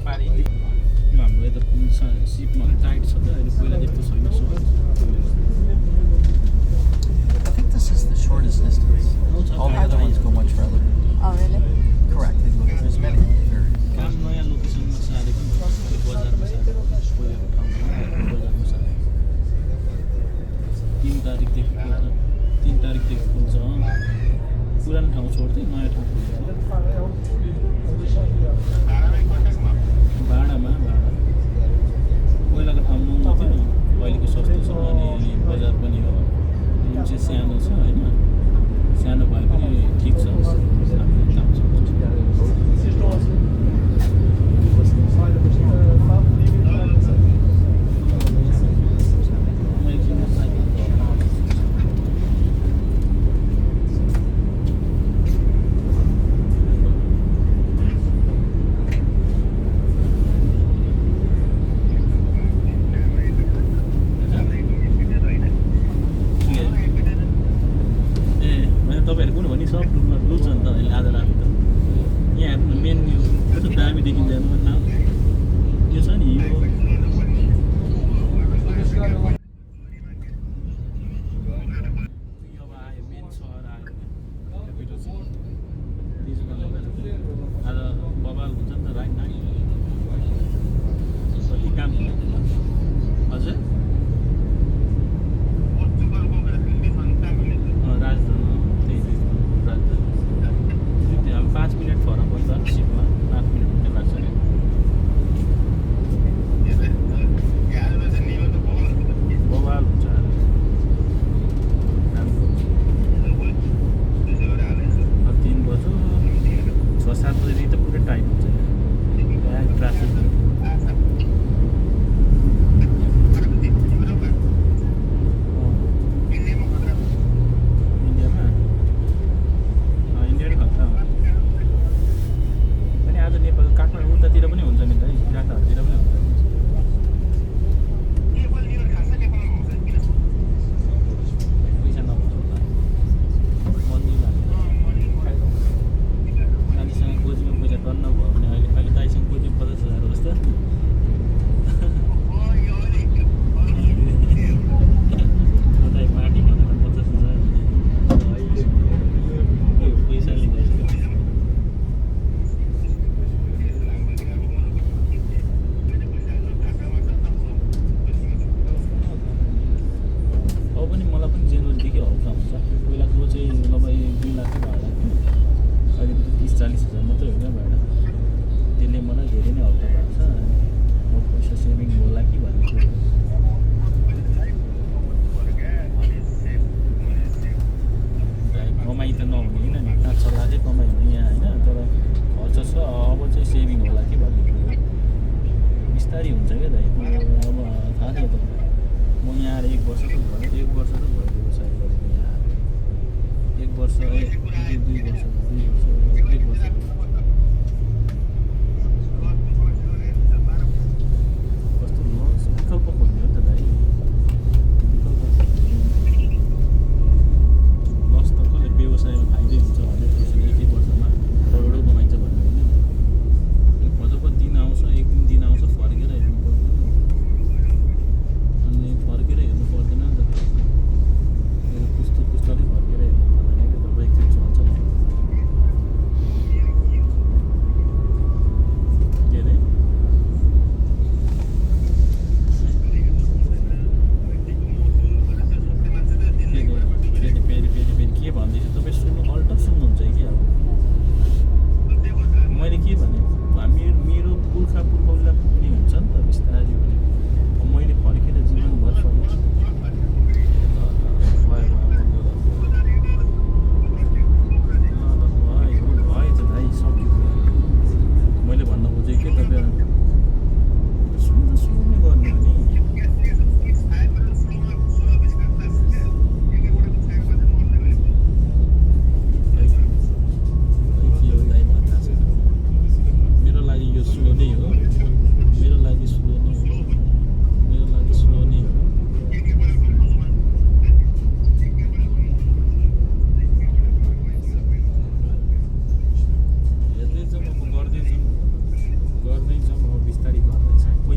हाम्रो यता सिपमा टाइट छ त अहिले पहिला जस्तो छैन I think this is the shortest distance. All the other ones go much further. Oh, really? Correct. There's many ferries. काम नयाँ लोकेसनमा सारेको बजारमा सारेको पहिलाको ठाउँमा बजारमा सारेको 3 तारिकदेखि खुल्छ पुरानो ठाउँ छोड्दै नयाँ ठाउँ खुल्छ भाडामा पहिलाको ठाउँ महँगो थियो अहिलेको सस्तो छ अनि बजार पनि हो रुम चाहिँ सानो छ होइन सानो भए पनि ठिक छ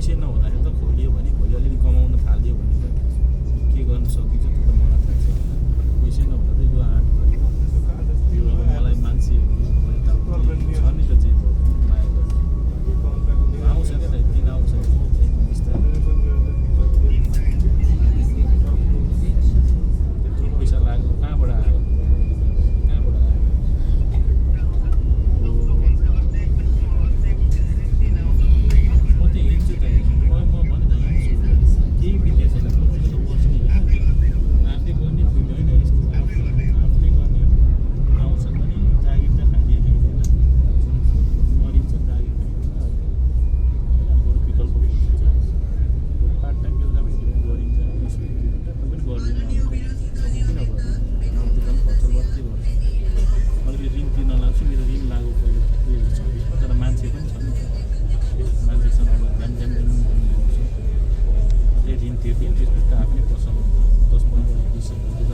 पैसै नहुँदाखेरि त खोलियो भने भोलि अलिअलि कमाउन थाल्यो भने त के गर्न सकिन्छ त्यो त मलाई थाहा छैन पैसै नहुँदा त यो आर्ट गरेको यो अब मलाई मान्छेहरू यताउति छ नि त चाहिँ माया गर्ने आउँछ क्या त दिन आउँछ बिस्तारै त्यत्रो पैसा लाग्यो कहाँबाट आयो ऋण तिर्दियो त्यसपछि त आफ्नै पसल 10-15-20